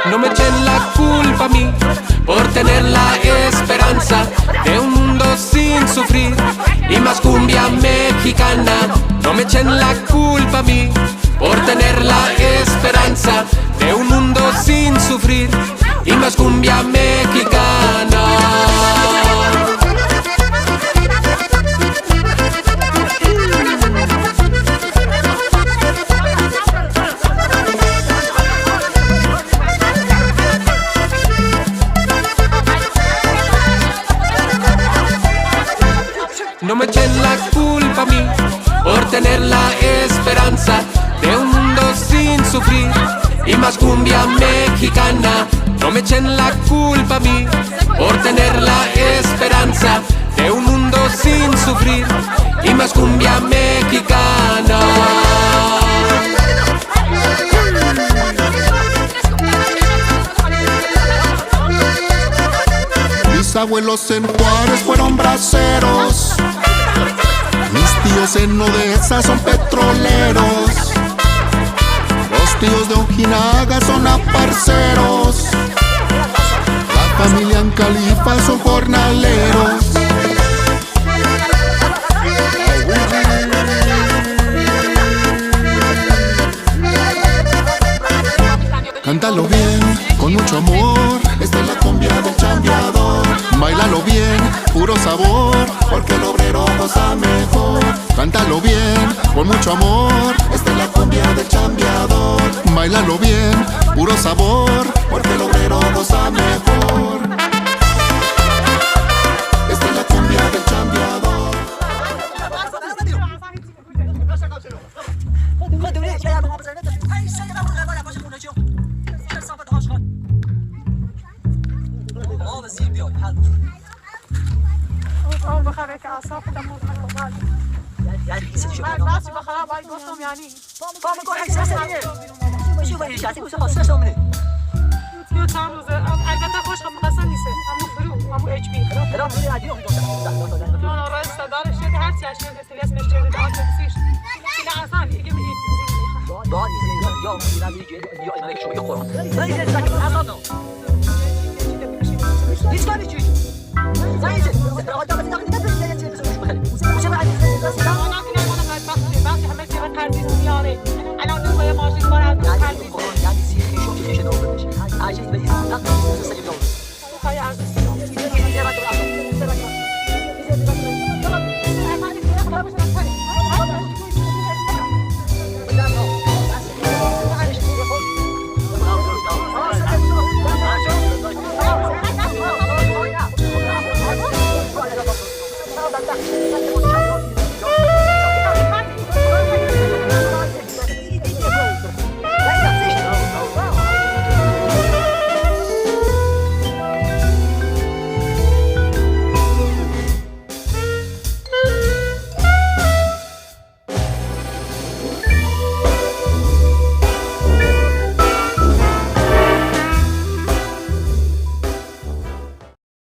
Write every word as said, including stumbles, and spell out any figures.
No me echen la culpa a mí por tener la esperanza de un mundo sin sufrir y más cumbia mexicana. No me echen la culpa a mí por tener la esperanza de un mundo sin sufrir y más cumbia mexicana. No me echen la culpa a mí por tener la esperanza de un mundo sin sufrir y más cumbia mexicana. No me echen la culpa a mí por tener la esperanza de un mundo sin sufrir y más cumbia mexicana. Mis abuelos en Juárez fueron braceros. Mis tíos en Odesa son petroleros. Los tíos de Ojinaga son aparceros. La familia en Califa son jornaleros. Cántalo bien, con mucho amor, esta es la cumbia del chambeador. Báilalo bien, puro sabor, porque el obrero goza mejor. Cántalo bien, con mucho amor, esta es la cumbia del chambeador. Báilalo bien, puro sabor, porque el obrero goza mejor. Esta es la cumbia del chambeador. البته خوش هم قسم نیست، اما فرو، اما اچ پی. انا رايح صدارة شد هر شيء عشان قلت لي اسمع شيء قلت لي اسمع شيء. الى اذان يجي من ايد.